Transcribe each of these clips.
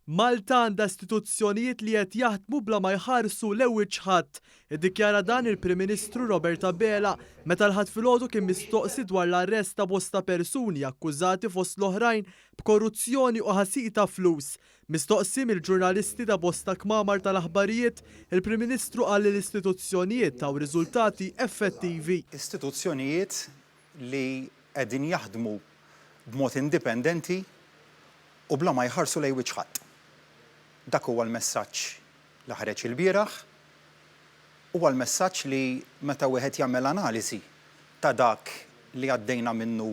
Malta għandha istituzzjonijiet li qed jaħdmu bla ma jħarsu lejn wiċċ ħadd. Iddikjara dan il-Prim Ministru Robert Abela meta l-Ħadd filgħodu kien mistoqsi dwar l-arrest ta' bosta persuni akkużati fost l-oħrajn b'korruzzjoni u ħasil ta' flus. Mistoqsi mill-ġurnalisti ta' bosta kmamar tal-aħbarijiet, il-Prim Ministru qal li l-istituzzjonijiet taw riżultati effettivi. Istituzzjonijiet li qegħdin jaħdmu b'mod indipendenti u bla ma jħarsu lejn wiċċ ħadd. Dak huwa l-messaġġ li ħareġ ilbieraħ. Huwa l-messaġġ li meta wieħed jagħmel analiżi ta' dak li għaddejna minnu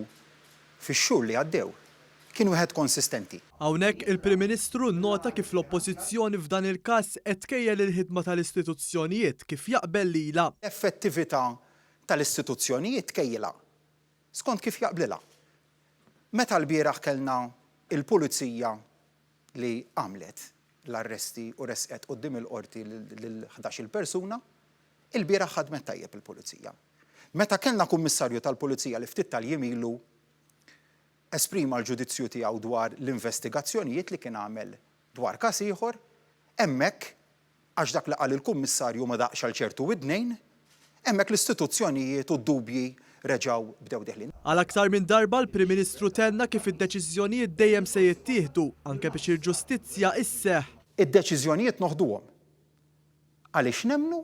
fix-xhur li għaddew, kien wieħed konsistenti. Hawnhekk il-Prim Ministru nnota kif l-Oppożizzjoni f'dan il-każ qed tkejjel il-ħidma tal-istituzzjonijiet kif jaqbel lilha. L-effettività tal-istituzzjonijiet tkejjilha skont kif jaqblilha. Meta lbieraħ kellna l-Pulizija li għamlet l-arresti u ressqet quddiem il-Qorti lil ħdax-il persuna, ilbieraħ ħadmet tajjeb il-Pulizija. Meta kellna Kummissarju tal-Pulizija li ftit tal-jiem ilu esprima l-ġudizzju tiegħu dwar l-investigazzjonijiet li kien għamel dwar każ ieħor, hemmhekk għax dak li qal il-Kummissarju ma daqx għal ċertu widnejn, hemmhekk l-istituzzjonijiet u d-dubji reġgħu bdew deħlin. Għal aktar minn darba l-Prim Ministru tenna kif id-deċiżjonijiet dejjem se jittieħdu anke biex il-ġustizzja isseħħ. Id-deċiżjonijiet noħduhom għaliex nemmnu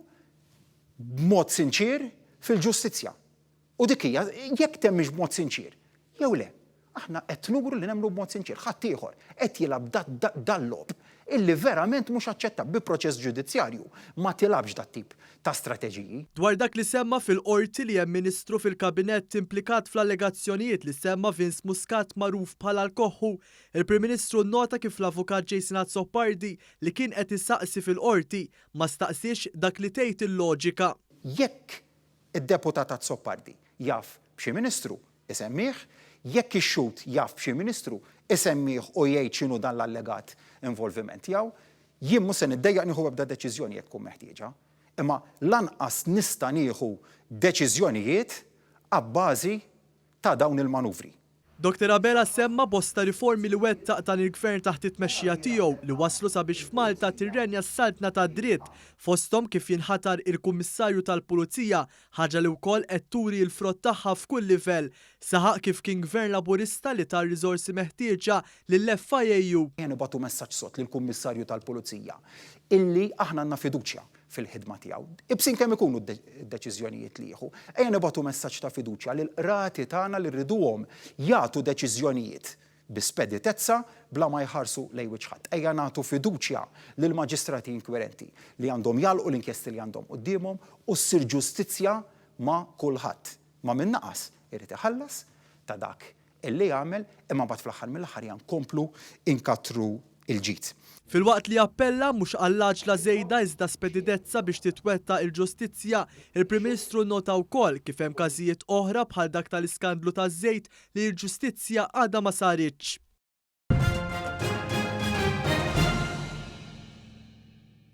b'mod sinċier fil-ġustizzja. U dik hija jekk temminx b'mod sinċier jew le. Aħna qed nuru li nemmnu b'mod sinċier. Ħaddieħor qed jilgħab dal-logħob illi verament mhux aċċettabbli bi proċess ġudizzjarju. Ma tilgħabx dat-tip ta' strateġiji. Dwar dak li semma fil-Qorti li hemm Ministru fil-Kabinett implikat fl-allegazzjonijiet li semma Vince Muscat magħruf bħala l-Koħħu, il-Prim Ministru nnota kif l-Avukat Jason Azzopardi li kien qed isaqsi fil-Qorti ma staqsiex dak li tgħid il-loġika. Jekk Id-Deputat Azzopardi jaf b'xi Ministru, isemmih. Jekk ix-xhud jaf b'xi Ministru, isemmih u jgħid x'inhu dan l-allegat involviment tiegħu. Jien mhux se niddejjaq nieħu ebda deċiżjoni jekk tkun meħtieġa. Imma lanqas nista' nieħu deċiżjonijiet abbażi ta' dawn il-manuvri. Dottor Abela semma bosta riformi li wettaq dan il-Gvern taħt it-tmexxija tiegħu li wasslu sabiex f'Malta tirrenja s-saltna tad-dritt, fosthom kif jinħatar il-Kummissarju tal-Pulizija, ħaġa li wkoll qed turi l-frott tagħha f'kull livell. Saħaq kif kien Gvern Laburista li ta r-riżorsi meħtieġa lill-FIAU. Ejja nibagħtu messaġġ sod lill-Kummissarju tal-Pulizija illi aħna għandna fiduċja fil-ħidma tiegħu. Ibsin kemm ikunu d-deċiżjonijiet li jieħu. Ejja nibagħtu messaġġ ta' fiduċja lill-qrati tagħna li rriduhom jagħtu deċiżjonijiet bi speditezza bla ma jħarsu lejn wiċċ ħadd. Ejja nagħtu fiduċja lill-maġistrati inkwirenti li għandhom jagħlqu l-inkjesti li għandhom quddiemhom u ssir ġustizzja ma' kulħadd. Ma' min naqas irid iħallas ta' dak illi għamel, imma mbagħad fl-aħħar mill-aħħar hija nkomplu nkattru l-ġid. Filwaqt li appella mhux għall-għaġla żejda iżda spedidezza biex titwettaq il-ġustizzja, il-Prim Ministru nnota wkoll kif hemm każijiet oħra bħal dak tal-iskandlu taż-żejt li l-ġustizzja għadha ma saritx.